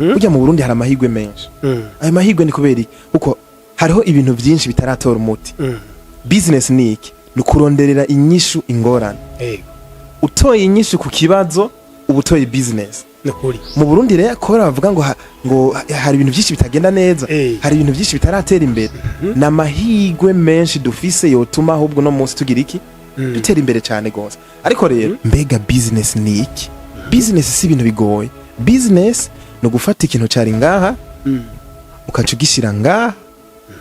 Burya mu Burundi hari amahirwe menshi. Ayo mahirwe ni kubera iki? Kuko hariho ibintu byinshi bitaratora umuti. Business ni iki? Ni ukuronderera inyishu ingorane. Utoye inyishu ku kibazo, uba utoye business. Nukuri. Mu Burundi rero, kubera bavuga ngo hari ibintu byinshi bitagenda neza, hari ibintu byinshi bitaratera imbere, ni amahirwe menshi dufise yotuma ahubwo no munsi tugira iki? Dutera imbere cyane gose. Ariko rero, mbega business ni iki? Business si ibintu bigoye. Business ni ugufata ikintu cari ngaha, ukaca ugishyira ngaha.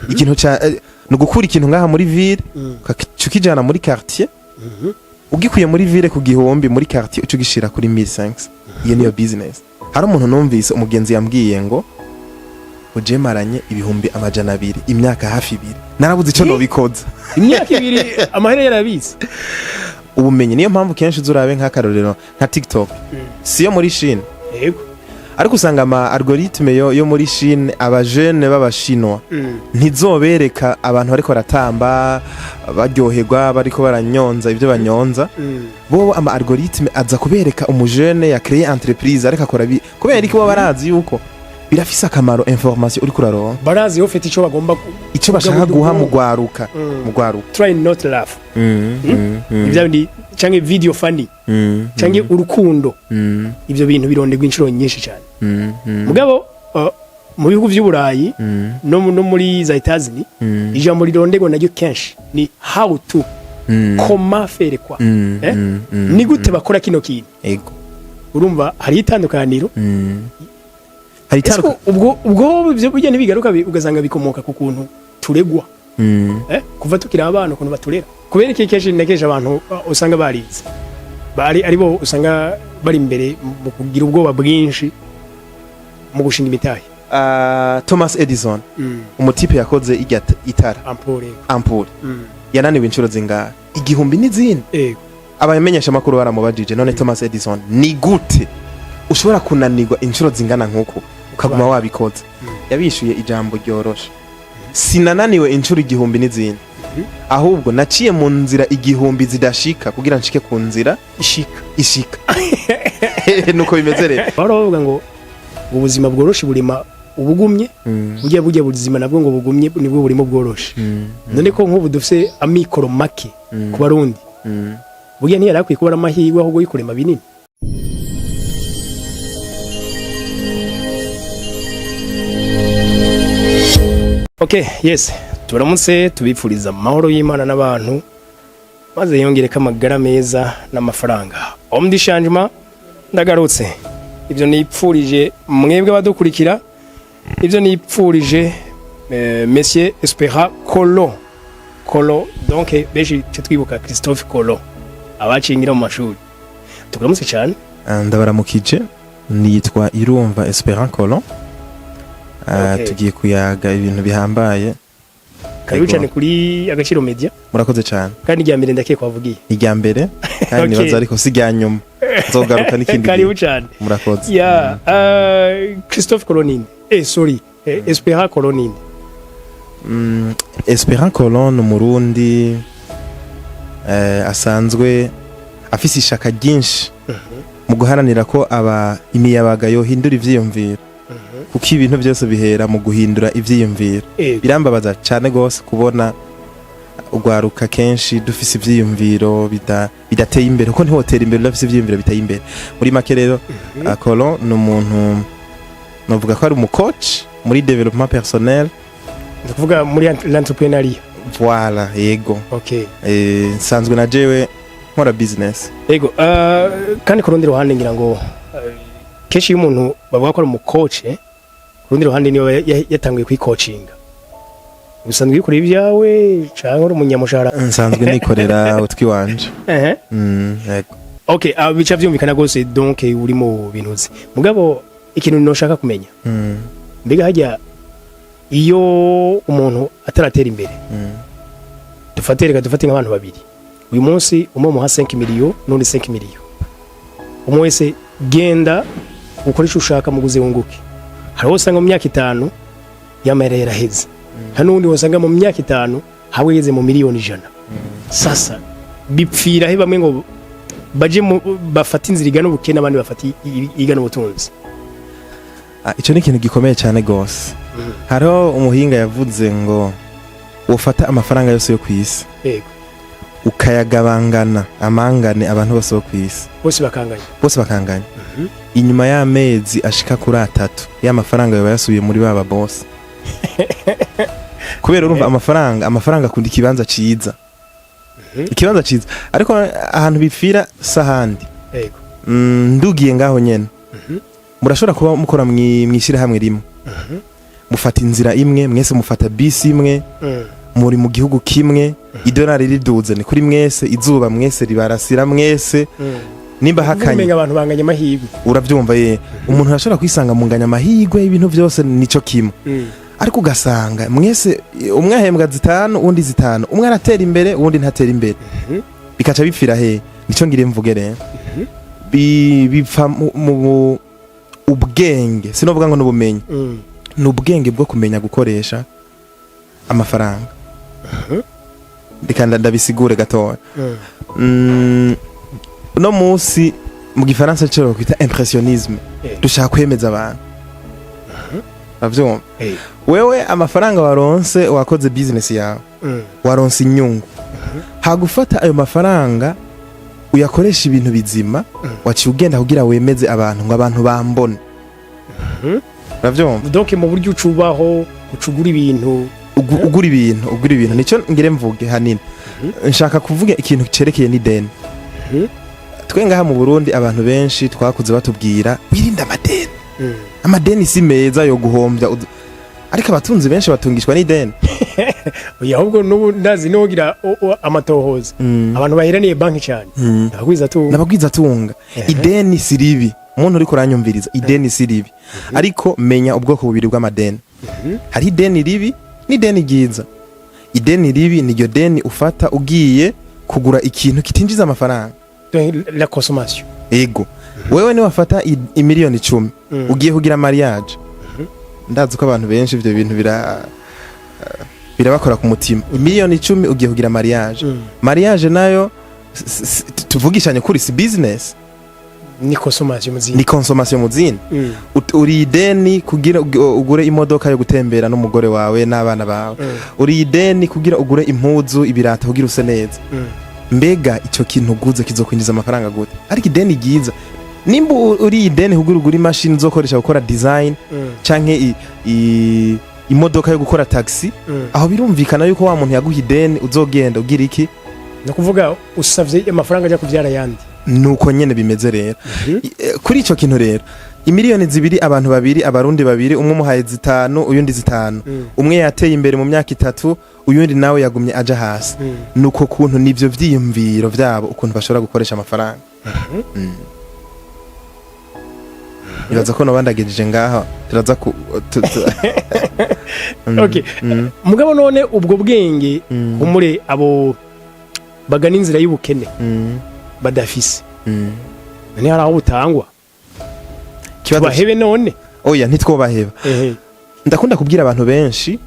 Ikintu ca ni ugukura ikintu ngaha muri ville, ukaca ukijana muri quartier. Ugikuye muri ville ku 1000, muri quartier uca ugishira kuri 1500. Iyo niyo business. Hari umuntu numvise, umugenzi yambwiye ngo uje maranye 200,000 imyaka hafi 2, narabuze ico nobikoza. Imyaka 2 amahera yarabitse. Ubumenyi, niyo mpamvu kenshi uzurabe nk'akarorero nka TikTok, siyo muri Chine? Yego. Ariko usanga ama algorithme yo muri Chine, abajene b'Abashinwa, ntizobereka abantu bariko baratamba baryoherwa, bariko baranyonza ibyo banyonza. Bo ama algorithme aza kubereka umujene ya créé entreprise, ariko akora kubera iki? Bo barazi yuko birafise akamaro, information uriko uraronka. Barazi ufite ico bagomba ico bashaka guha mu gwaruka, mu gwaruka. Try not laugh. Ivyo bindi canke video funny canke urukundo, ivyo bintu bironderwa inshuro nyinshi cyane. Mugabo mu bihugu vy'Uburayi no muri za États-Unis, ijambo rironderwa naryo kenshi ni how to, comment faire quoi, eh? Ni gute bakora kino kintu? Urumva hari itandukaniro. Hari Ese ubwo ivyo burya ntibigaruka, ugasanga bikomoka ku kuntu turegwa, kuva tukiri abana, ukuntu baturera? Kubera iki kenshi na kenshi abantu usanga barize bari aribo usanga bari imbere mu kugira ubwoba bwinshi mu gushinga imitahe? Thomas Edison, umutipe yakoze irya itara, Ampoule. Ampoule, yananiwe inshuro zingahe? Igihumbi n'izindi. Abamenyesha makuru baramubajije: "None Thomas Edison, ni gute ushobora kunanirwa inshuro zingana nk'uku ukaguma wabikoze?" Yabishuye ijambo ryoroshe: "Sinananiwe inshuro igihumbi n'izindi, ahubwo naciye mu nzira 1000 zidashika kugira nshike ku nzira ishika." Ishika. Nuko bimeze rero. Bahora bavuga ngo ubuzima bworoshe burima ubugumye. Burya buzima nabwo ngo bugumye nibwo burimo bworoshe. None ko nk'ubu dufise amikoro make ku Barundi, burya ntiyari akwiye kuba ari amahirwe ahubwo yikurema binini? Okay, yes, turamutse, tubipfuriza amahoro y'Imana n'abantu, maze yongereko amagara meza n'amafaranga. Homme du changement ndagarutse. Ibyo nipfurije mwebwe abadukurikira, ibyo nipfurije Monsieur Espera Colo Colo, donc benshi twe twibuka Christophe Colo abacingira mu mashuri. Tukuramutse cyane. Ndabaramukije, nitwa Irumva Esperant Colon. Tugiye kuyaga ibintu bihambaye. Karibu Yego. cyane kuri Agaciro Media. Murakoze cyane. Kandi irya mbere ndakeka wavugiye. Irya mbere kandi nibaza ariko si irya nyuma, nzogaruka n'ikindi Karibu gihe. cyane. Murakoze. Ya, Christophe Colonine, sorry, Espera Colonine. Esperant Colon ni Umurundi asanzwe afise ishaka ryinshi mu guharanira ko aba imiyabaga yohindura ivyiyumviro, kuko ibintu byose bihera mu guhindura ivyiyumviro. Birambabaza cyane gose kubona ugwaruka kenshi dufise ivyiyumviro bidateye imbere, kuko ntiwotera imbere udafise ivyiyumviro biteye imbere. Muri make rero, Colon ni umuntu novuga ko ari umucoach muri développement personnel. Ni ukuvuga muri l'entrepreneuriat. Voilà, yego. Nsanzwe na jewe nkora business. Yego, kandi ku rundi ruhande ngira ngo kenshi iyo umuntu bavuga ko ari umucoach, ku rundi ruhande niwe yatanguye kwikocinga. Usanzwe wikorera ibyawe canke uri umunyamushahara? Nsanzwe nikorera utwiwanje. Yego. Okay, bica vyumvikana rwose, donc uri mu bintu uzi. Mugabo ikintu noshaka kumenya, mbega hajya iyo umuntu ataratera imbere, dufate, reka dufate nk'abantu babiri uyu munsi, umwe muha 5 miliyo n'undi 5 miliyo, umwe wese genda ukore icyo ushaka muguze wunguke. Hari uwo usanga mu myaka 5 yamahera yaraheze, hari n'uwundi usanga mu myaka 5 hawe yageze mu miliyoni 100. Sasa bipfira he? Bamwe ngo baje bafate inzira igana ubukene, abandi bafate igana ubutunzi. Ah, ico ni ikintu gikomeye cyane gose. Hariho umuhinga yavuze ngo wofata amafaranga yose yo ku isi, ukayagabangana amangane abantu bose bo ku isi, bose bakanganya, bose bakanganya, inyuma y'amezi ashika kuri 3 ya mafaranga yoba yasubiye muri baba bose, kubera urumva amafaranga akunda ikibanza ciza, ikibanza ciza. Ariko ahantu bipfira sahandi. Ndugiye ngaho nyene, murashobora kuba mukora mw'ishirahamwe rimwe, mufata inzira imwe mwese, mufata bisi imwe, muri mu gihugu kimwe, idolari riduze ni kuri mwese, izuba mwese ribarasira mwese, nimba hakanye. Umenga abantu banganya amahirwe. Urabyumva ye, umuntu arashobora kwisanga mu nganya amahirwe, ibintu byose nico kimwe, ariko ugasanga mwese umwe ahembwa 5, uwundi 5, umwe aratera imbere, uwundi ntatera imbere. Bikaca bipfira he? Nico ngire mvuge rero. Bipfa mu ubwenge, sinovuga ngo n'ubumenyi, ni ubwenge bwo kumenya gukoresha amafaranga. Reka ndabisigure gatoya. Uno munsi mu gifaransa cyo bakwita impressionnisme. Dushaka kwemeza abantu, uravyumva? Wewe amafaranga waronse, wakoze business yawe, waronse inyungu, hagufata ayo mafaranga uyakoresha ibintu bizima, waciye ugenda kugira wemeze abantu ngo abantu bambone, uravyumva? Donc mu buryo ucubaho, ucugura ibintu. Ugura ibintu, nicyo ngire mvuge hanini. Nshaka kuvuga ikintu cerekeye n'ideni. Twe ngaha mu Burundi, abantu benshi twakuze batubwira wirinde amadeni, amadeni si meza yo guhombya, ariko abatunzi benshi batungishwa n'ideni. Oya, ahubwo n'ubu ndazi n'ugira amatohoza, abantu baheraniye banki cyane nabagwiza tu. Nabagwiza tunga. Ideni si ribi. Umuntu uriko uranyumviriza, ideni si ribi, ariko menya ubwoko bubiri bw'amadeni. Hari ideni ribi n'ideni ryiza. Ideni ribi ni iryo deni ufata ugiye kugura ikintu kitinjiza amafaranga. Donc, la consommation. Ego, wewe ni wafata imiliyoni 10, ugiye kugira mariage, ndazi ko abantu benshi ivyo bintu birabakora ku mutima. Imiliyoni 10 ugiye kugira mariage. Mariage nayo, tuvugishanye kuri, si business. Ni consommation muzindi. Ni consommation muzindi. Uri ideni kugira ugure imodoka yo gutembera n'umugore wawe n'abana bawe. Uri ideni kugira ugure impuzu, ibirato, kugira use neza. Mbega ico kintu uguze kizokwinjiza amafaranga gute? Ariko ideni ryiza, nimba uri ideni kugira ugure imashini uzokoresha gukora design, canke imodoka yo gukora taxi, aho birumvikana yuko wa muntu yaguha ideni uzogenda ugira iki? Ni ukuvuga usavye amafaranga ajya kuvyara ayandi. Nuko nyene bimeze rero. Kuri ico kintu rero, imiliyoni 2, abantu babiri, abarundi babiri, umwe umuhaye 5, uyundi 5, umwe yateye imbere mu myaka 3, uyundi nawe yagumye aja hasi. Nuko kuntu nivyo vyiyumviro vyabo, ukuntu bashobora gukoresha amafaranga. Ibaza ko nobandagejeje ngaho, turaza ku tu. Okay. Mugabo none ubwo bwenge, umure abo bagana inzira y'ubukene badafise, none hari aho butangwa? Tubahebe none? Oya, ntitwobaheba. Ndakunda kubwira abantu benshi,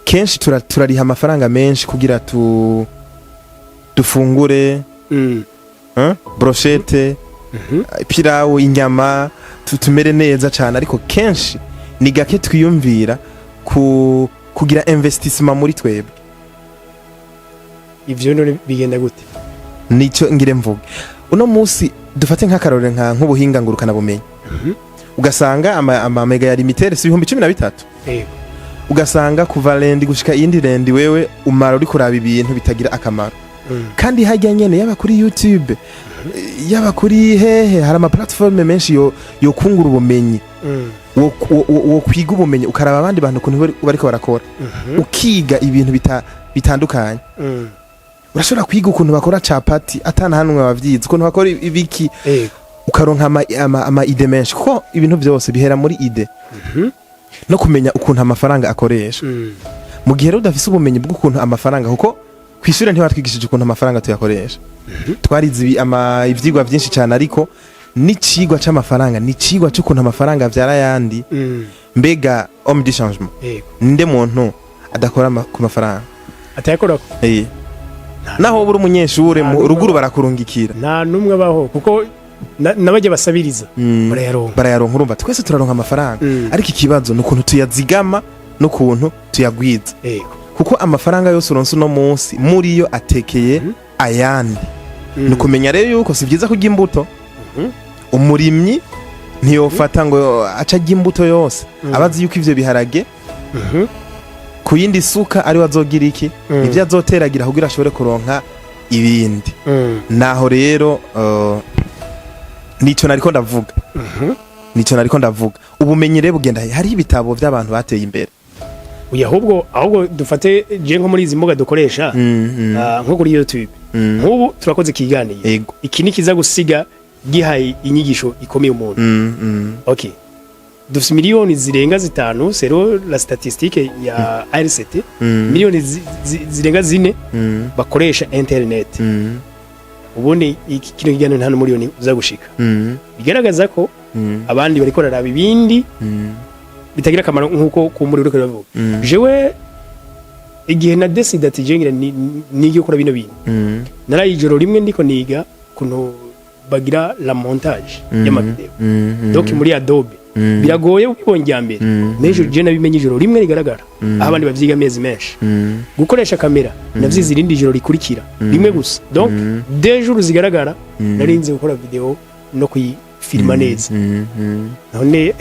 kenshi turariha amafaranga menshi kugira dufungure, hein? Brochette, pilawu, inyama, tumere neza cyane, ariko kenshi ni gake twiyumvira ku kugira investissement muri twebwe. Ivyo none bigenda gute? Nicyo ngire mvuge. Uno munsi dufate nk'akarore nk'ubuhinga ngurukana bumenyi, ugasanga ama mega ya Lumitel si 13,000? Yego. Ugasanga kuva lundi gushika iyindi lundi, wewe umara uri kuraba ibintu bitagira akamaro. Kandi hajya nyene, yaba kuri YouTube, yaba kuri hehe, hari ama plateforme menshi yo kungura ubumenyi, wo kwiga ubumenyi, ukaraba abandi bantu ukuntu bariko barakora, ukiga ibintu bitandukanye. Urashobora kwiga ukuntu bakora capati atana hanwe bavyize, ukuntu bakora ibiki, ukaronka ama idées menshi, kuko ibintu byose bihera muri idée no kumenya ukuntu amafaranga akoresha. Mu gihe rero udafise ubumenyi bw'ukuntu amafaranga, kuko kw'ishure ntibatwigishije ukuntu amafaranga tuyakoresha, twarize ivyigwa vyinshi cyane, ariko n'icigwa c'amafaranga ni icigwa c'ukuntu amafaranga avyara ayandi. Mbega homme du changement, ninde muntu adakora ku mafaranga? Atayakorako? Eh. Naho uri umunyeshure Nta mu n'umwe ruguru abaho. barakurungikira. Nta n'umwe abaho kuko N'abajya basabiriza barayaronka. Barayaronka. Urumva, twese turaronka amafaranga, ariko ikibazo ni ukuntu tuyazigama n'ukuntu tuyagwiza, kuko amafaranga yose uronse uno munsi muri yo atekeye ayandi. Ni ukumenya rero yuko si byiza kurya imbuto. Umurimyi ntiyofata ngo aca arya imbuto yose, aba azi yuko ivyo biharage ku yindi suka ariwe azogira iki, ibyo azoteragira kugira ashobore kuronka ibindi. Naho rero nico nariko ndavuga, nico nariko ndavuga. Ubumenyi rero bugenda, hariho ibitabo by'abantu bateye imbere. Oya, ahubwo dufate je nko muri izi mbuga dukoresha, nko kuri YouTube, nk'ubu turakoze ikiganiro, iki ni kiza gusiga gihaye inyigisho ikomeye umuntu. Okay, dufite miliyoni zirenga 5 selon la statistique ya ARCT, miliyoni zirenga 4 bakoresha internet. Ubundi iki kino kiganiro nta n'umiliyoni uza gushika. Bigaragaza ko abandi bariko bararaba ibindi bitagira akamaro, nk'uko kumbura uriko urabivuga. Jewe igihe na décide ati je ngira nige gukora bino bintu, naraye ijoro rimwe ndiko niga kuntu bagira la montage y'amavideo, donc muri Adobe. Biragoye ubibonye rya mbere. N'ejo je nabimenye ijoro rimwe rigaragara, aho abandi bavyiga amezi menshi. Gukoresha kamera navyize irindi joro rikurikira, rimwe gusa. Donc 2 jours zigaragara narinze gukora video no kuyifilma neza. None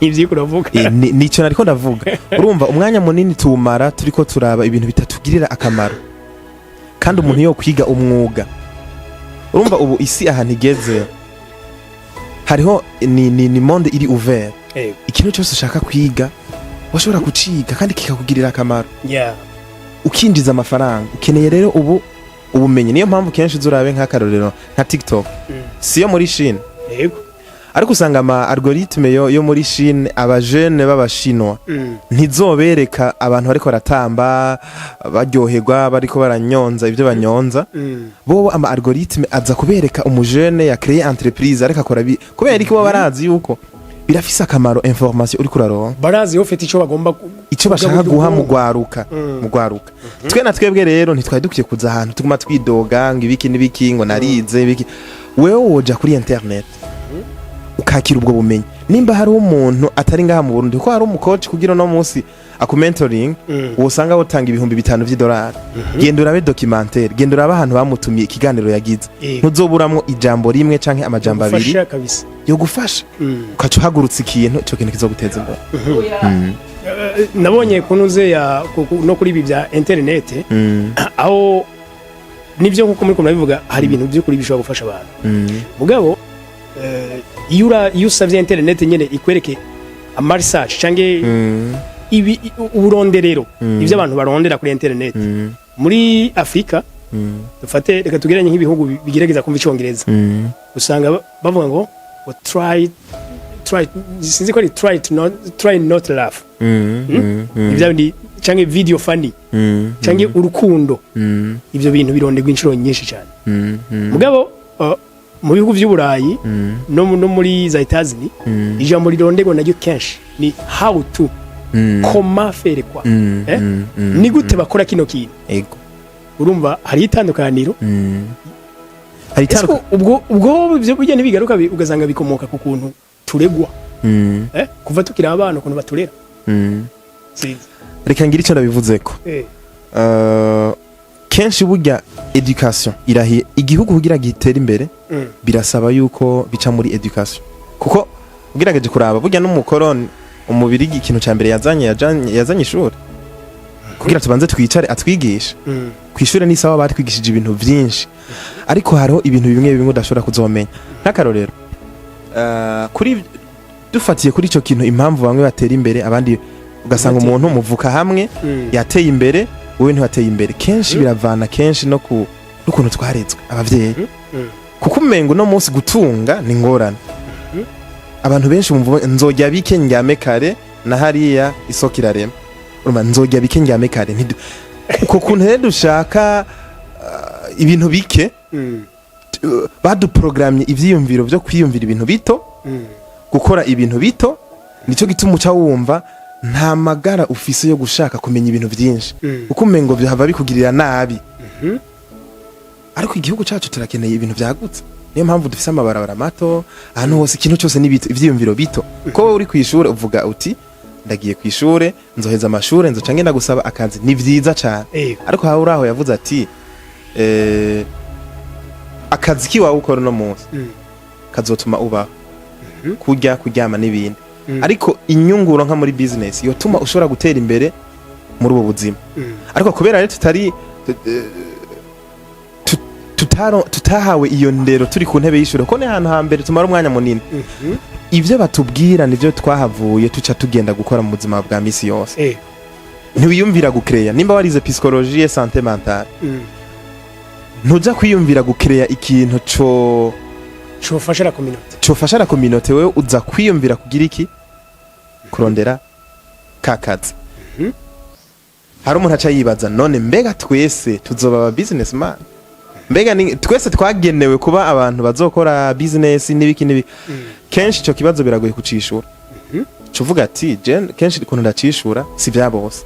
nivyo uravuga? Nico nariko ndavuga. Urumva, umwanya munini tuwumara turiko turaba ibintu bitatugirira akamaro, kandi umuntu yo kwiga umwuga. Urumva, ubu isi ahantu igeze hariho ni monde iri ouvert. Ikintu cyose ushaka kwiga washobora kuciga kandi kikakugirira akamaro, ukinjiza amafaranga. Ukeneye rero ubu ubumenyi. Niyo mpamvu kenshi uzurabe nk'akarorero nka TikTok, siyo muri Chine, ariko usanga ama algorithme yo muri Chine, abajene b'Abashinwa, ntizobereka abantu bariko baratamba baryoherwa, bariko baranyonza ibyo banyonza. Bobo ama algorithme aza kubereka umujene ya créé entreprise, ariko akora kubera iki? Bo barazi yuko birafise akamaro, information uriko uraronka. Barazi yo fite ico bagomba ico bashaka kugaburira guha mu ubwonko. gwaruka. Mu gwaruka, twe na twebwe rero ntitwari dukwiye kuza ahantu tuguma twidoga ngo ibiki n'ibiki, ngo narize ibiki. Wewe woja kuri internet ukakira ubwo bumenyi. Nimba hari umuntu atari ngaha mu Burundi, kuko hari umukoci kugira uno munsi akumentoring, wosanga wotanga 5000 vy'idolari. Genda urabe documentaire, genda urabe ahantu bamutumiye, ikiganiro yagize, ntuzoburamwo ijambo rimwe canke amajambo abiri gufasha kabisa. yo gufasha, ukaca uhagurutsa ikintu, ico kintu kizoguteza imbere. Nabonye kunuze ya no kuri ibi bya internet, aho nivyo nkuko muri murabivuga, hari ibintu by'ukuri bishobora gufasha abantu. Mugabo iyo usavye internet nyene ikwereke ama research canke ibi uburonderero, ivyo abantu barondera kuri internet muri Afrika, dufate, reka tugeranye nk'ibihugu bigerageza kumva Icongereza, usanga bavuga ngo try, sinzi ko ari try to not, try not laugh, ivyo bindi, canke video funny, canke urukundo. Ivyo bintu bironderwa inshuro nyinshi cyane. Mugabo mu bihugu vy'Uburayi no muri za Etazuni, ijambo rironderwa naryo kenshi ni how to, comment faire quoi, eh? Ni gute bakora kino kintu. Urumva hari itandukaniro. Hari Ese ko ubwo ivyo burya ntibigaruka, ugasanga bikomoka ku kuntu turegwa, kuva tukiri abana, ukuntu baturera? Sinzi. Reka ngira icyo ndabivuzeko. Kenshi burya education irahiye igihugu kugira gitere imbere. Birasaba yuko bica muri education, kuko ugerageje kuraba burya n'umukoroni umubirigi, ikintu ca mbere yazanye, yazanye ishuri kugira tubanze twicare atwigishe. Kw'ishure ni sawa, batwigishije ibintu vyinshi, ariko hariho ibintu bimwe bimwe udashobora kuzomenya. Nk'akarorero, kuri dufatiye kuri ico kintu, impamvu bamwe batera imbere, abandi ugasanga umuntu muvuka hamwe yateye imbere, wowe ntiwateye imbere, kenshi biravana kenshi no ku n'ukuntu twarezwe, abavyeyi, kuko umengo uno munsi gutunga ni ngorane. Abantu benshi bumva nzojya bike ndyame kare, na hariya isoko irarema. Urumva, nzojya bike ndyame kare. Uko kuntu rero dushaka ibintu bike, baduprogrammye ivyiyumviro vyo kwiyumvira ibintu bito, gukora ibintu bito. Nico gituma uca wumva nta magara ufise yo gushaka kumenya ibintu vyinshi, kuko umengo vyahava bikugirira nabi. Ariko igihugu cacu turakeneye ibintu vyagutse. Niyo mpamvu dufise amabarabara mato ahantu hose. Ikintu cyose ni bito, ivyiyumviro bito. Ko wowe uri kw'ishure uvuga uti: "Ndagiye kw'ishure, nzoheza amashure, nzoca ngenda gusaba akazi." Ni vyiza cane. Ariko hawe uraho yavuze ati akazi kiwawe ukora uno munsi kazotuma ubaho, kurya, kuryama n'ibindi, ariko inyungu uronka muri business yotuma ushobora gutera imbere muri ubu buzima. Ariko kubera rero tutari tutahawe iyo ndero turi ku ntebe y'ishure, kuko ni ahantu hambere tumara umwanya munini, ivyo batubwira nivyo twahavuye tuca tugenda gukora mu buzima bwa misi yose. Ntiwiyumvira gukereya. Nimba warize psychologie, santé mentale, ntuja kwiyumvira gukereya ikintu co cofasha la communauté. Cofasha la communauté. Wewe uza kwiyumvira kugira iki? Kurondera ka kazi. Hari umuntu aca yibaza: none mbega twese tuzoba aba businessman? Mbega ni twese twagenewe kuba abantu bazokora business n'ibiki n'ibiki? Kenshi ico kibazo biragoye kucishura. Cuvuga ati je kenshi ukuntu ndacishura, si vya bose.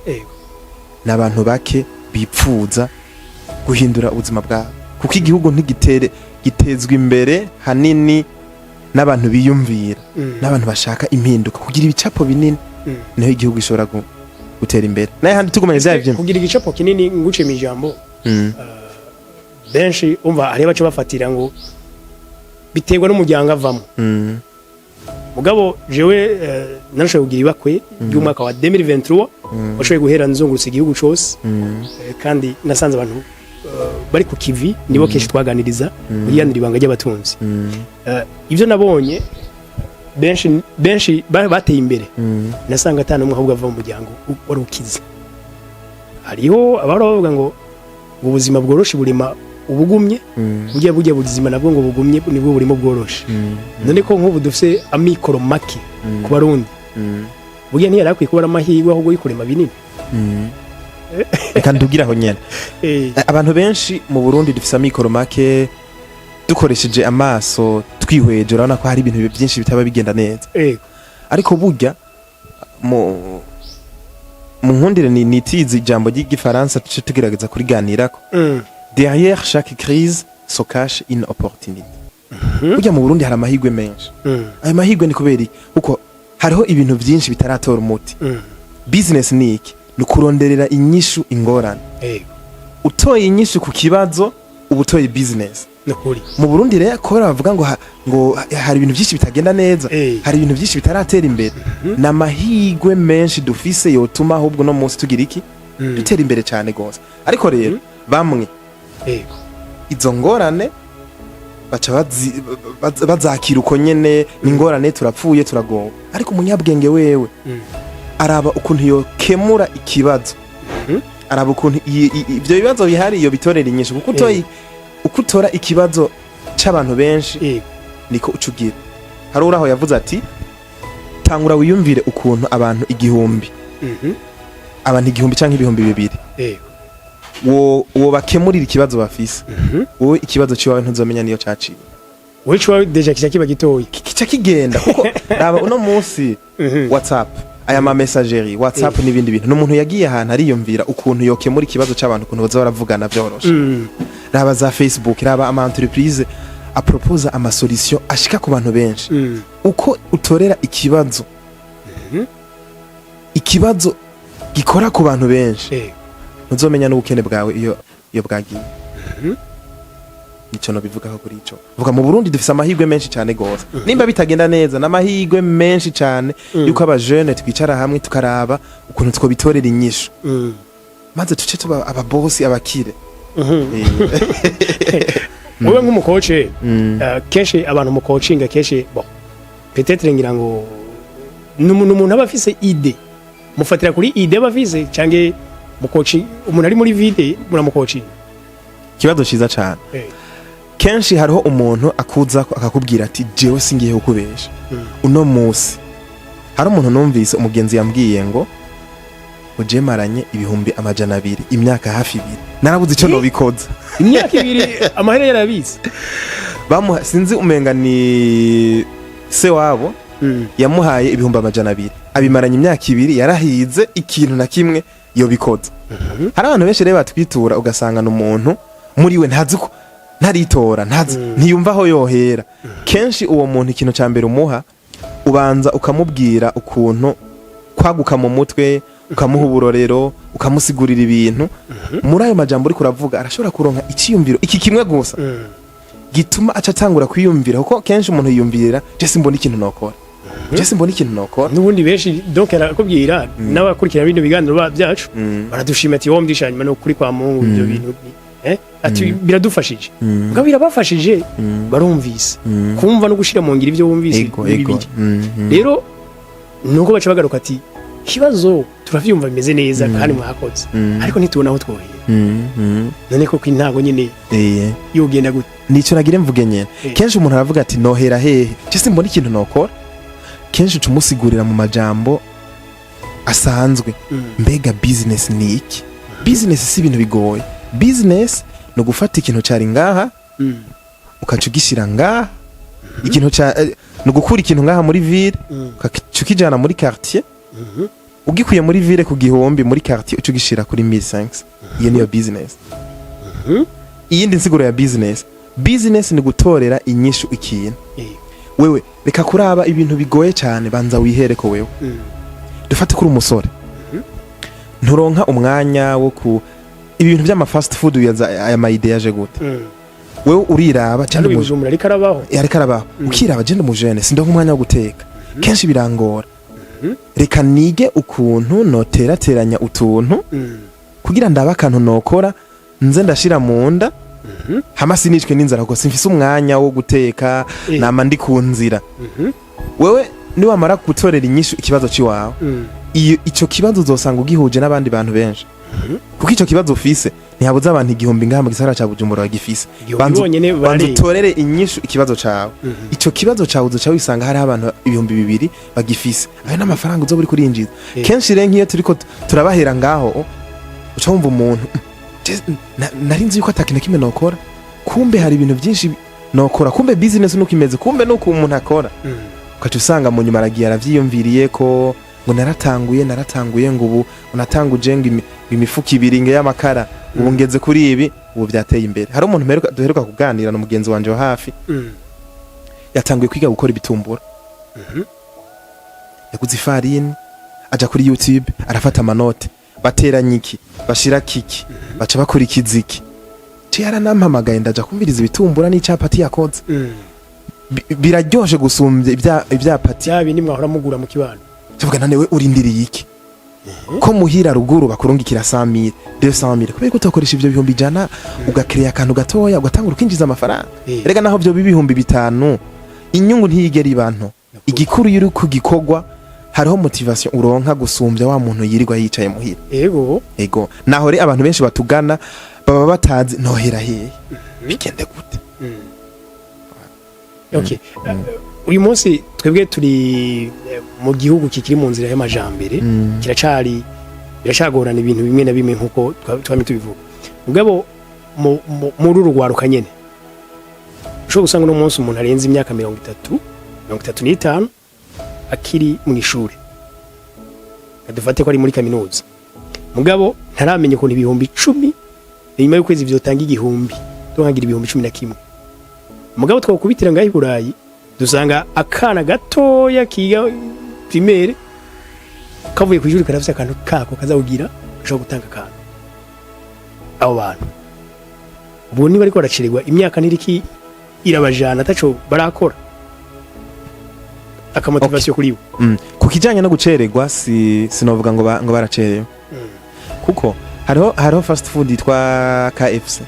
Ni abantu bake bipfuza guhindura ubuzima bwabo, kuko igihugu ntigitere gitezwa imbere hanini n'abantu biyumvira, n'abantu bashaka impinduka, kugira ibicapo binini. Niho igihugu gishobora gutera imbere. Naye handi tugumanye vya vyimwe. Kugira igicapo kinini, nguce mu ijambo, benshi umva hariyo baca bafatira ngo biterwa n'umuryango avamo. Mugabo jewe narashoboye kugira ibakwe ry'umwaka wa 2023, washoboye guhera nzungurutse igihugu cose. Kandi nasanze abantu bari ku kivi nibo kenshi twaganiriza kugiranira ibanga ry'abatunzi. Ibyo nabonye, benshi benshi bateye imbere, nasanga atanu umwe ahubwo ava mu muryango wari ukize. Hariho abahora bavuga ngo ubuzima bworoshe burima ubugumye, burya buzima nabwo ngo bugumye nibwo burimo bworoshe. None ko nk'ubu dufise amikoro make ku Barundi, burya ntiyari akwiye kuba ari amahirwe ahubwo yo kurema binini? Reka ndugire aho nyene. Abantu benshi mu Burundi dufise amikoro make. Dukoresheje amaso twihweje, urabona ko hari ibintu byinshi bitaba bigenda neza. Ariko burya mu nkundire ni nitize ijambo ry'igifaransa, tuce tugerageza kuriganirako: derrière chaque crise se cache une opportunité. Burya mu Burundi hari amahirwe menshi. Ayo mahirwe ni kubera iki? Kuko hariho ibintu byinshi bitaratora umuti. Business ni iki? Ni ukuronderera inyishu ingorane. Utoye inyishu ku kibazo, uba utoye business. Nukuri. Mu Burundi rero, kubera bavuga ngo hari ibintu byinshi bitagenda neza, hari ibintu byinshi bitaratera imbere, ni amahirwe menshi dufise yotuma ahubwo uno munsi tugira iki? Dutera imbere cyane gose. Ariko rero bamwe izo ngorane baca bazakira uko nyene: ni ingorane, turapfuye, turagowe. Ariko umunyabwenge wewe araba ukuntu yokemura ikibazo, araba ukuntu ivyo bibazo bihari iyo bitorera inyishu, kuko utoye, uko utora ikibazo c'abantu benshi, niko uca ugira. Hari uraho yavuze ati: "Tangura wiyumvire ukuntu abantu 1000, abantu 1000 canke 2000, wo bakemurira ikibazo bafise." Wowe ikibazo ciwawe ntuzomenya niyo caciye. Wewe déjà kica kiba gitoyi. Kica kigenda, kuko raba uno munsi WhatsApp, aya ma messagerie, WhatsApp n'ibindi bintu, n'umuntu yagiye ahantu ariyumvira ukuntu yokemura ikibazo c'abantu, ukuntu baza baravugana vyoroshe. Raba za Facebook, raba ama entreprise aproposa ama solution ashika ku bantu benshi. Uko utorera ikibazo, ikibazo gikora ku bantu benshi, ntuzomenya n'ubukene bwawe iyo bwagiye. Nico nobivugaho kuri ico. Vuga, mu Burundi dufise amahirwe menshi cyane gose. Nimba bitagenda neza, n'amahirwe menshi cyane yuko abajene twicara hamwe tukaraba ukuntu twobitorera inyishu, maze tuce tuba ababosi, abakire. Wowe nk'umu coach, kenshi abantu mu coaching kenshi, bon, peut-être ngira ngo ni umuntu aba afise idée, mufatira kuri idée aba afise, canke mu coaching umuntu ari muri vide muramucoaching? Ikibazo ciza cane. Kenshi hariho umuntu akuza akakubwira ati: "Jewe singiye kukubesha." Uno musi hari umuntu numvise, umugenzi yambwiye ngo uje maranye 200,000 imyaka hafi 2, narabuze ico nobikoza. Imyaka 2 amahera yarabitse? Bamuha, sinzi, umenga ni se wabo yamuhaye 200,000, abimaranye imyaka 2, yarahize ikintu na kimwe yobikoza. Hari abantu benshi rero batwitura, ugasanga ni umuntu muri we ntazi ko Ntaritora, ntazi, ntiyumva aho yohera. Kenshi uwo muntu, ikintu cya mbere umuha, ubanza ukamubwira ukuntu kwaguka mu mutwe, ukamuha uburorero, ukamusigurira ibintu. Muri ayo majambo uriko uravuga, arashobora kuronka icyiyumviro iki kimwe gusa gituma aca atangura kwiyumvira, kuko kenshi umuntu yiyumvira: "Je simbona ikintu nokora, je simbona ikintu nokora." N'ubundi benshi, donc arakubwira, n'abakurikirana bino biganiro byacu baradushima ati: "Wowe mdisha nyuma no kuri kwa Mungu, ibyo bintu ati biradufashije." Mugabo birabafashije, barumvise. Kumva no gushira mu ngiro ibyo wumvise ni bibiri. Rero nuko baca bagaruka ati: "Ikibazo turavyumva, bimeze neza kandi mwakoze, ariko ntitubona aho twohera." None koko intango nyine yogenda gute? Nico nagire mvuge nyene. Kenshi umuntu aravuga ati: "Nohera hehe? Je simbona ikintu nokora." Kenshi uca umusigurira mu majambo asanzwe. Mbega business ni iki? Business si ibintu bigoye. Business ni ugufata ikintu cari ngaha, ukaca ugishyira ngaha. Ikintu ca ni ugukura ikintu ngaha muri ville, ukaca ukijana muri quartier. Ugikuye muri ville ku 1000, muri quartier uca ugishira kuri 1500. Iyo niyo business. Iyindi nsiguro ya business: business ni gutorera inyishu ikintu. Wewe reka kuraba ibintu bigoye cyane, banza wihereko wewe. Dufate kuri umusore, nturonka umwanya wo ku ibintu by'ama fast food uyaza, aya ma idées yaje gute? Wewe uriraba Kandi cyane. Bujumbura ariko arabaho. Ariko arabaho. Ukiraba: "Je ndumujene, sindonka umwanya wo guteka, kenshi birangora. Reka nige ukuntu noterateranya utuntu kugira ndabe akantu nokora, nze ndashira mu nda, hama sinicwe n'inzara, kuko simfise umwanya wo guteka, nama ndi ku nzira." Wewe niwamara gutorera inyishu ikibazo ciwawe, iyo ico kibazo uzosanga ugihuje n'abandi bantu benshi, kuko ico kibazo ufise ntihabuze abantu 1000 ngaha mu gisagara ca Bujumbura bagifise. 1000 bonyene Banza bararenga. utorere inyishu ikibazo cawe. Ico kibazo cawe uzoca wisanga hariho abantu 2000 bagifise. Ayo n'amafaranga uzoba uriko urinjiza. Kenshi rero nk'iyo turiko turabahera ngaho, uca wumva umuntu: "Nari nzi yuko atakintu kimwe nokora, kumbe hari ibintu byinshi nokora, kumbe business nuko imeze, kumbe nuko umuntu akora." Ukaca usanga mu nyuma aragiye aravyiyumviriye ko ngo naratanguye, naratanguye, ngo ubu unatanguje ngo imifuko ibiri ngo y'amakara, ubu ngeze kuri ibi, ubu byateye imbere. Hari umuntu duheruka kuganira na mugenzi wanje wa hafi, yatanguye kwiga gukora ibitumbura. Yaguze ifarini, aja kuri YouTube, arafata amanote: bateranya iki, bashira kiki, baca bakora ikiziki. Ce yaranampamagaye, ndaja kumviriza ibitumbura n'icapati yakoze. Biraryoshe gusumbya ivyapati Bya bindi mwahora mugura mu kibano. Tuvuga: "None we urindiriye iki, ko muhira ruguru bakurungikira 100,000, 200,000? Kubera ko utakoresha ivyo 100,000 ugakereya akantu gatoya, ugatangura ukinjiza amafaranga?" Rega naho vyo 5000, inyungu ntiyigera iba nto. Igikuru, iyo uri ku gikorwa, hariho motivation uronka gusumbya wa muntu yirirwa yicaye muhira. Ego, naho rero abantu benshi batugana baba batazi: "Nohera hehe? Bigende gute?" Okay. Uyu munsi twebwe turi mu gihugu kikiri mu nzira y'amajambere, kiracari, biracagorana ibintu bimwe na bimwe nkuko twamye tubivuga. Mugabo muri uru rwaruka nyene, ushobora gusanga uno munsi umuntu arenze imyaka 30, 35, akiri mu ishuri, dufate ko ari muri kaminuza, mugabo ntaramenya ukuntu 10,000 inyuma y'ukwezi vyotanga 1000, tuhagira 11,000. Mugabo twakubitira ngaho i Burayi, dusanga akana gatoya kiga primaire kavuye ku ishuri karafise akantu kako kazawugira, gashobora gutanga akantu. Abo bantu ubwo niba ariko baracererwa, imyaka ntiriki irabajana ataco barakora, aka motivation kuri bo? Ku kijanye no gucererwa, si sinovuga ngo ngo baracerewe, kuko hariho fast food yitwa KFC.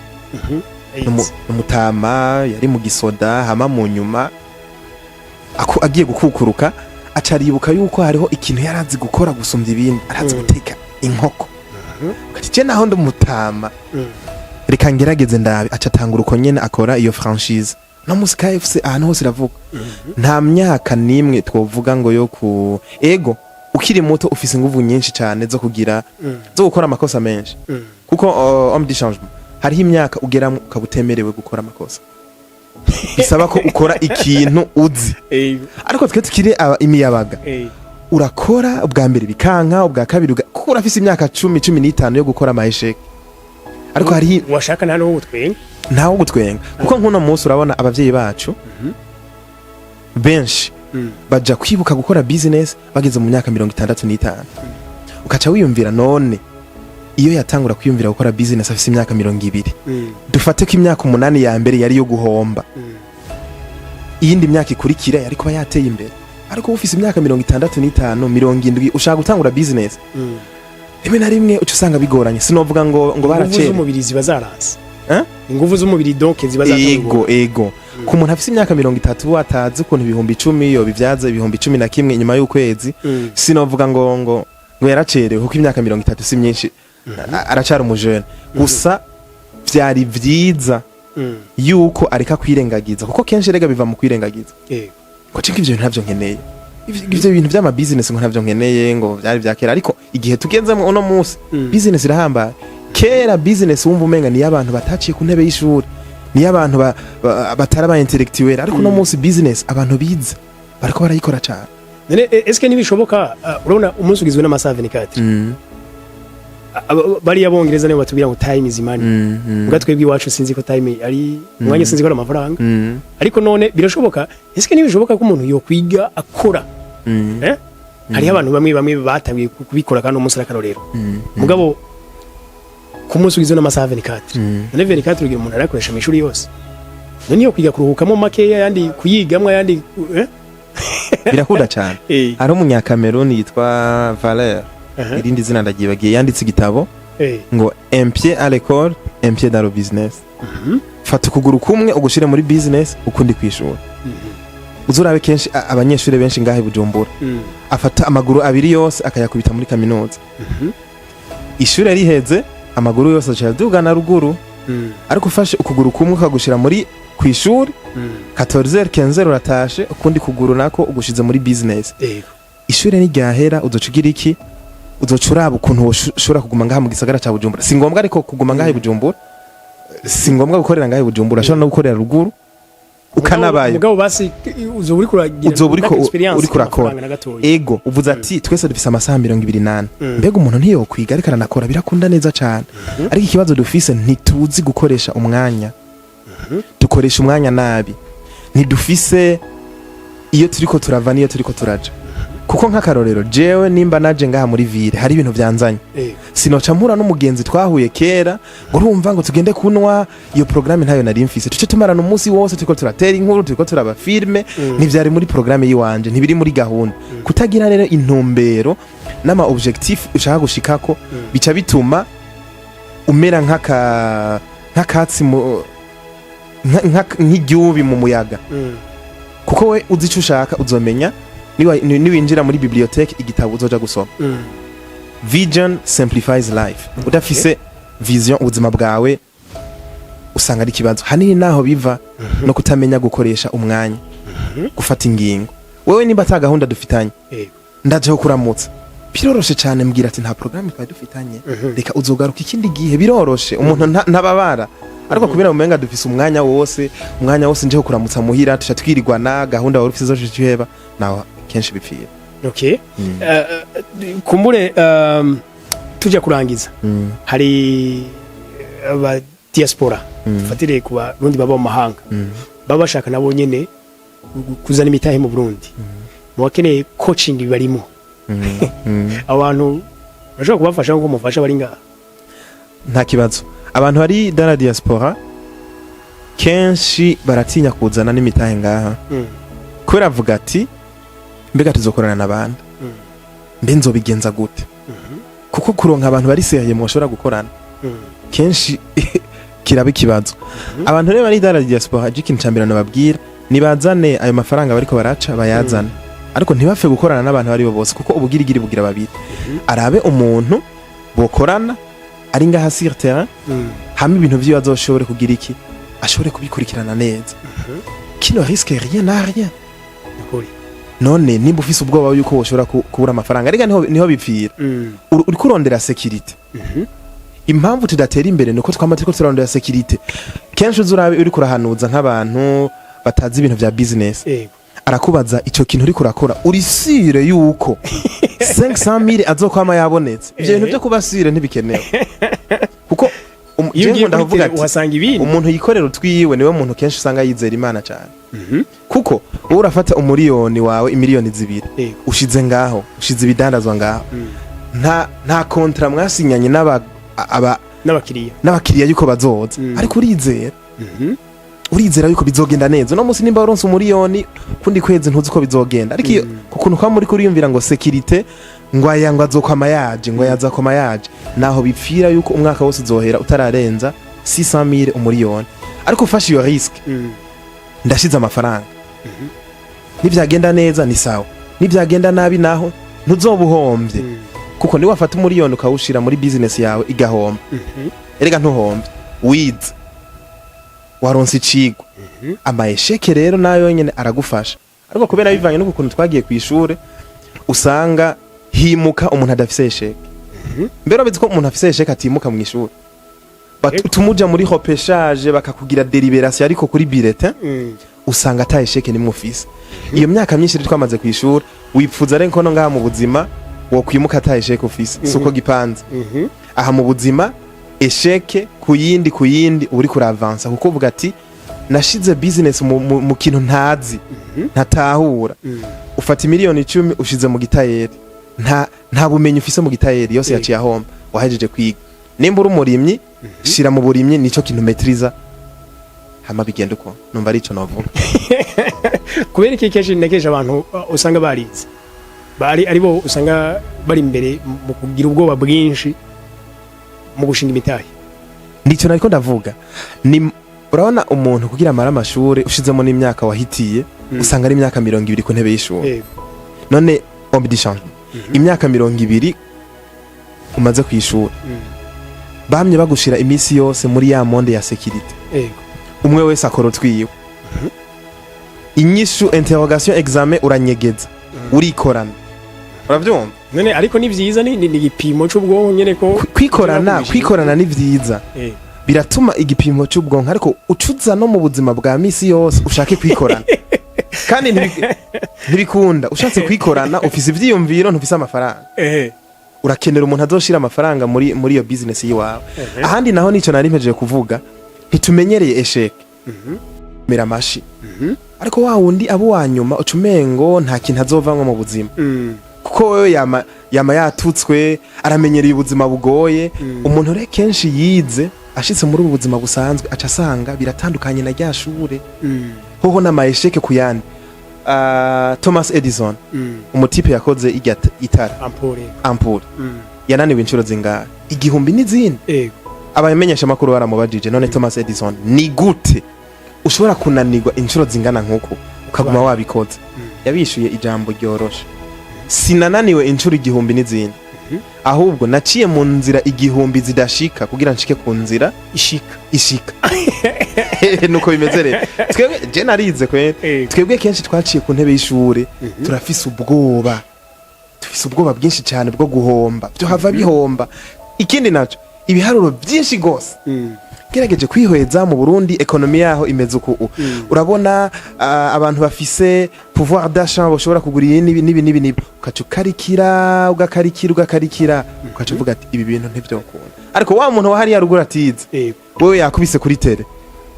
Umutama yari mu gisoda, hama mu nyuma agiye gukukuruka, aca aribuka yuko hariho ikintu yari azi gukora gusumbya ibindi: arazi guteka inkoko. Ati: "Je naho ndi umutama, reka ngerageze ndabe." Aca atangura uko nyene, akora iyo franchise. No musi KFC ahantu hose iravuga. Nta myaka nimwe twovuga ngo yo ku ego. Ukiri muto ufise inguvu nyinshi cyane zo kugira, zo gukora amakosa menshi, kuko homme du changement, hariho imyaka ugeramo ukaba utemerewe gukora amakosa, bisaba ko ukora ikintu uzi. Ariko twe tukiri imiyabaga, urakora ubwa mbere bikanka, ubwa kabiri kuko urafise imyaka 10, 15 yo gukora ama échecs. Ariko hariho Washaka nta n'uwo twenga. Ntawo gutwenga, kuko nk'uno munsi urabona abavyeyi bacu benshi baja kwibuka gukora business bageze mu myaka 65. Ukaca wiyumvira, none iyo yatangura kwiyumvira gukora business afise imyaka 20, dufate ko imyaka 8 ya mbere yari yo guhomba, iyindi myaka ikurikira yari kuba yateye imbere. Ariko ufise imyaka 65, 70, ushaka gutangura business, rimwe na rimwe uca usanga bigoranye. Sinovuga ngo Inguvu baracere. z'umubiri ziba zaranse. Eh? Inguvu z'umubiri donc ziba zatanguye. Ego, ku muntu afise imyaka 30 atazi ukuntu 10.000 yobivyaza 11.000 inyuma y'ukwezi, sinovuga ngo yaracerewe, kuko imyaka 30 si myinshi, aracari umujene. Gusa vyari vyiza yuko areka kwirengagiza, kuko kenshi rega biva mu kwirengagiza ngo cinga ivyo bintu ntavyo nkeneye, ivyo bintu vy'ama business ngo ntavyo nkeneye, ngo vyari vya kera. Ariko igihe tugezemo uno munsi, business irahambaye. Kera business wumva umenga niyo abantu bataciye ku ntebe y'ishuri, niyo abantu batari aba intellectuel, ariko uno munsi business abantu bize bariko barayikora cane. None eske ntibishoboka, urabona umunsi ugizwe n'amasaha 24, bariya bongereza nibo batubwira ngo "Time is money." Mbwa twebwe iwacu sinzi ko time ari umwanya, sinzi ko ari amafaranga. Ariko none birashoboka, eske ntibishoboka ko umuntu yokwiga akora? Eh? Hariho abantu bamwe bamwe batangiye kubikora kandi umunsi arakarorero. Mugabo ku munsi ugizwe n'amasaha 24, none 24 ugira umuntu arakoresha mu ishuri yose, none yo kwiga kuruhukamo makeya, ayandi kuyigamwo, ayandi, eh? Birakunda cane. Hari umunyakameruni yitwa Valère, irindi zina ndagyibagiye, yanditse igitabo ngo "Un pied à l'école, un pied dans le business". Fata ukuguru kumwe ugushire muri business, ukundi kwishura. Uzurabe kenshi abanyeshuri benshi ngahe i Bujumbura, afata amaguru abiri yose akayakubita muri kaminuza. Ishure riheze, amaguru yose aca adugana ruguru. Ariko ufashe ukuguru kumwe ukagushira muri kwishuri, 14h 15h uratashe, ukundi kuguru nako ugushize muri business. Ishure niryahera uzoca ugira iki? Uzoca uraba ukuntu woshobora kuguma ngaha mu gisagara ca Bujumbura. Si ngombwa ariko kuguma ngaha i Bujumbura, si ngombwa gukorera ngaha i Bujumbura, ushobora no gukorera ruguru ukanabayo. Mugabo basi uzoba uriko uragira Uzoba uriko experience uriko urakora. y'amafaranga na gatoya. Ego, uvuze ati twese dufise amasaha 24. Mbega umuntu ntiyokwiga ariko aranakora? Birakunda neza cane. Ariko ikibazo dufise, ntituzi gukoresha umwanya, dukoresha umwanya nabi, ntidufise iyo turiko turava n'iyo turiko turaja. Kuko nk'akarorero, jewe nimba naje ngaha muri ville, hari ibintu vyanzanye, sinoca mpura n'umugenzi twahuye kera ngo urumva ngo tugende kunywa. Iyo programme ntayo nari mfise, tuce tumarana umunsi wose turiko turatera inkuru, turiko turaba film. Ntivyari muri programme yiwanje, ntibiri muri gahunda. Kutagira rero intumbero n'ama objectif ushaka gushikako bica bituma umera nk'akatsi nk'iryubi mu muyaga. Kuko we uzi ico ushaka, uzomenya niwinjira muri bibliothèque igitabo uzoja gusoma. Vision simplifies life. Udafise vision, ubuzima bwawe usanga ari ikibazo. Hanini naho biva no kutamenya gukoresha umwanya, gufata ingingo. Wewe nimba ata gahunda dufitanye, ndaje kuramutsa, biroroshe cyane, mbwira ati nta programme twari dufitanye, reka uzogaruka ikindi gihe. Biroroshe, umuntu ntababara. Ariko kubera umenga dufise umwanya wose, umwanya wose nje kuramutsa muhira, tuca twirirwana, gahunda wari ufise zose tuheba, naho kenshi bipfira. Okay. Kumbure tujya kurangiza, hari aba diaspora, dufatire ku Barundi baba mu mahanga, baba bashaka nabo nyene kuzana imitahe mu Burundi, mu bakeneye coaching barimo. Abantu bashobora kubafasha nkuko mufasha bari ngaha? Nta kibazo. Abantu bari dans la diaspora kenshi baratinya kuzana n'imitahe ngaha, kubera avuga ati mbega tuzokorana n'abandi, mbe nzobigenza gute? Kuko kuronka abantu bari sérieux mushobora gukorana kenshi kiraba ikibazo. Abantu rero bari dans la diaspora, je ikintu ca mbere nababwira, nibazane ayo mafaranga bariko baraca, bayazane, ariko ntibapfe gukorana n'abantu bari bo bose, kuko ubugirigiri bugira babiri. Arabe umuntu bokorana ari ngaha sur terrain, hamwe ibintu vyiwe azoshobore kugira iki, ashobore kubikurikirana neza. Qui ne risque rien n'a rien. Nukuri. None nimba ufise ubwoba yuko woshobora kubura amafaranga, rega niho bipfira. Uriko urondera sécurité. Impamvu tudatera imbere nuko twama turiko turarondera sécurité. Kenshi uza urabe uriko urahanuza nk'abantu batazi ibintu vya business, arakubaza ico kintu uriko urakora, uri sûr yuko 500 mille azokwama yabonetse? Ivyo bintu vyo kuba sûr ntibikenewe, kuko Iyo Je ugiye nkunda kuri kuvuga tele ati uhasanga ibindi. Umuntu yikorera utwiwe niwe muntu kenshi usanga yizera Imana cyane, kuko wowe urafata umuriyoni wawe, imiliyoni 2, ushize ngaho, ushize ibidandazwa ngaho, nta contrat mwasinyanye n'aba aba n'abakiriya. N'abakiriya yuko bazoza, ariko urizera, urizera yuko bizogenda neza. Uno munsi nimba waronse umuriyoni, kundi kwezi ntuzi uko bizogenda, ariko iyo ku kuntu kwa muri kuriyumvira ngo sécurité, ngo aya ngo azokwama yaje, ngo yazakoma yaje, naho bipfira yuko umwaka wose uzohera utararenza 600,000, umuriyoni. Ariko ufashe iyo risque, ndashize amafaranga, nibyagenda neza ni sawa, nibyagenda nabi naho ntuzoba uhombye, kuko niba wafata umuriyoni ukawushira muri business yawe igahomba, erega ntuhombye, wize, waronse icigwa. Ama échecs rero nayo nyene aragufasha, ariko kubera bivanye n'ukuntu twagiye ku ishure, usanga himuka umuntu adafise échec. Mbere urabizi ko umuntu afise échec atimuka mu ishuri? Tumuja muri repêchage, bakakugira délibération, ariko kuri bulletin usanga ata échec nimwe ufise. Iyo myaka myinshi rero twamaze ku ishuri, wipfuza rero ko no ngaha mu buzima wokwimuka ata échec ufise. Si uko gipanze. Aha mu buzima, échec ku yindi ku yindi, uba uriko uravansa, kuko uvuga ati nashize business mu kintu ntazi, ntatahura. Ufata imiliyoni 10 ushize mu gitayeri, nta bumenyi ufise mu gitayeri, yose yaciye ahomba, wahejeje kwiga. Nimba uri umurimyi, shira mu burimyi, nico kintu maîtrisa, hama bigenda uko. Numva ari ico novuga. Kubera iki kenshi na kenshi abantu usanga barize bari aribo usanga bari imbere mu kugira ubwoba bwinshi mu gushinga imitahe? Nico nariko ndavuga, ni urabona umuntu kugira amara amashuri, ushizemo n'imyaka wahitiye, usanga ari imyaka 20 ku ntebe y'ishuri. None homme du changement, imyaka 20 umaze ku ishuri, bamye bagushira iminsi yose muri ya monde ya sécurité. Umwe wese akora utwiwe, inyishu, interrogation, examen, uranyegeza, urikorana, uravyumva? None ariko ni vyiza, ni igipimo c'ubwonko nyene ko Kwikorana, kwikorana ni vyiza, biratuma igipimo cy'ubwonko, ariko ucuza no mu buzima bwa misi yose ushake kwikorana, kandi ntibikunda. Ushatse kwikorana, ufise ivyiyumviro, ntufise amafaranga. Urakenera umuntu azoshira amafaranga muri iyo business yiwawe. Ahandi naho nico nari mpejeje kuvuga, ntitumenyereye échec, mera amashi, ariko wa wundi abo wa nyuma uca umengo nta kintu azovamwo mu buzima, kuko wewe yama yatutswe, aramenyereye ubuzima bugoye. Umuntu rero kenshi yize, ashitse muri ubu buzima busanzwe, aca asanga biratandukanye na rya shure, hoho n'ama échecs ku yandi. Thomas Edison, umu type yakoze irya itara, ampoule. Ampoule, yananiwe inshuro zingahe? Igihumbi n'izindi. Abamenyesha makuru baramubajije: "None Thomas Edison, ni gute ushobora kunanirwa inshuro zingana nk'uku ukaguma wabikoze?" Yabishuye ijambo ryoroshe: "Sinananiwe inshuro igihumbi n'izindi, ahubwo naciye mu nzira igihumbi zidashika kugira nshike ku nzira ishika." Ishika. Nuko bimeze rero. Twebwe, je narize kwe, twebwe kenshi twaciye ku ntebe y'ishure, turafise ubwoba, dufise ubwoba bwinshi cyane bwo guhomba, byo hava bihomba. Ikindi naco, ibiharuro byinshi gose. Gerageje kwihweza mu Burundi, économie yaho imeze uku, urabona, abantu bafise pouvoir d'achat bashobora kugura iyi n'ibi n'ibi n'ibi n'ibi, ukaca ukarikira, ugakarikira, ugakarikira, ukaca uvuga ati ibi bintu ntivyokunda. Ariko wa muntu wa hariya ruguru atize, wewe yakubise kuri terrain,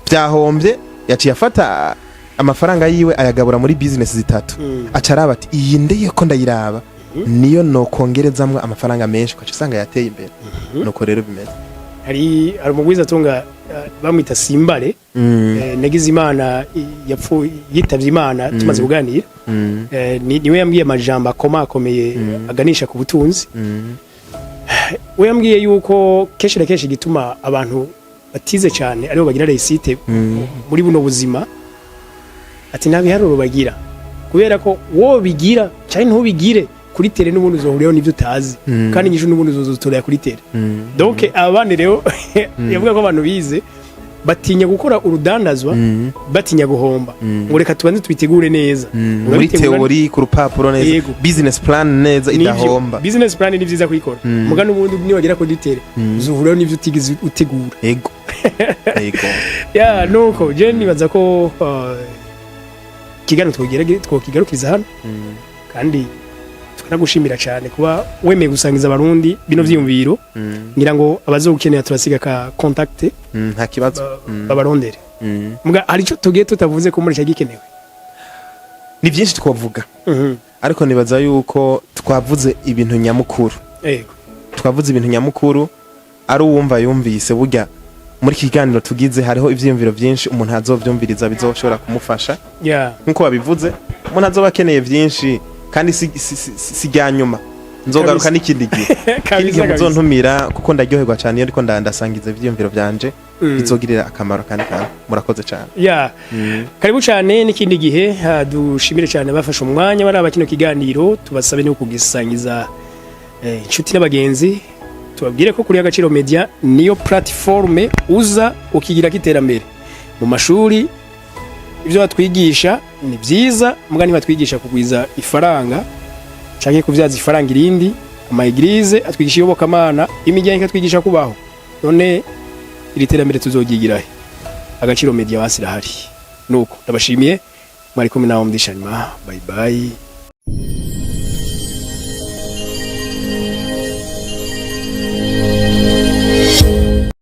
byahombye, yaciye afata amafaranga yiwe ayagabura muri business zitatu, aca araba ati iyi ndeye ko ndayiraba niyo nokongerezamwo amafaranga menshi, ukaca usanga yateye imbere. Nuko rero bimeze. Hari umugwiza atunga bamwita Simbare. Nagize Imana yapfuye, yitavye Imana tumaze kuganira. Niwe yambwiye amajambo akomakomeye aganisha ku butunzi. We yambwiye yuko kenshi na kenshi igituma abantu batize cyane aribo bagira réussite muri buno buzima, ati nta biharuro bagira, kubera ko wo bigira cyane ntubigire kuri terrain, n'ubundi uzohuriraho n'ibyo utazi, kandi inyishu n'ubundi uzozitorera kuri terrain. Donc abandi rero, yavuga ko abantu bize batinya gukora urudandazwa, batinya guhomba, ngo reka tubanze tubitegure neza. Muri Urabitegura théorie, ku rupapuro neza, business plan neza, Nivyo, idahomba. Business plan ni vyiza kuyikora, muga n'ubundi niwagera kuri terrain uzohuriraho n'ivyo utigeze utegura. Ego. Ya, nuko je nibaza ko ikiganiro twokigarukiriza hano, kandi tukaba Nagushimira cyane kuba wemeye gusangiza Abarundi bino vyiyumviro. Ngira ngo abazogukenera turasiga ka contact. Nta kibazo. Babarondere. Muga hari ico tugiye tutavuze ko muri cyo gikenewe? Ni byinshi twavuga, ariko nibaza yuko twavuze ibintu nyamukuru. Twavuze ibintu nyamukuru, ari uwumva yumvise. Burya muri iki kiganiro tugize hariho ivyiyumviro byinshi umuntu azovyumviriza bizoshobora kumufasha. Nkuko babivuze, umuntu azoba akeneye byinshi, kandi si rya nyuma, nzogaruka n'ikindi gihe. Ikindi gihe muzontumira, kuko ndaryoherwa cyane iyo ndiko ndasangiza ivyiyumviro vyanje bizogirira akamaro. Kandi murakoze cyane. Ya, karibu cyane n'ikindi gihe. Dushimire cyane bafashe umwanya baraba kino kiganiro. Tubasabe no kugisangiza inshuti n'abagenzi. Tubabwire ko kuri Agaciro Media niyo plateforme uza ukigira iterambere. Mu mashuri ibyo batwigisha ni byiza, muga ntibatwigisha kugwiza ifaranga canke kuvyaza ifaranga irindi. Ama église atwigisha iyobokamana, imiryango ikatwigisha kubaho. None iri terambere tuzogigirahe? Agaciro Media basi irahari. Nuko ndabashimiye, mwari kumwe nawe mdisha nyuma. Bye bye.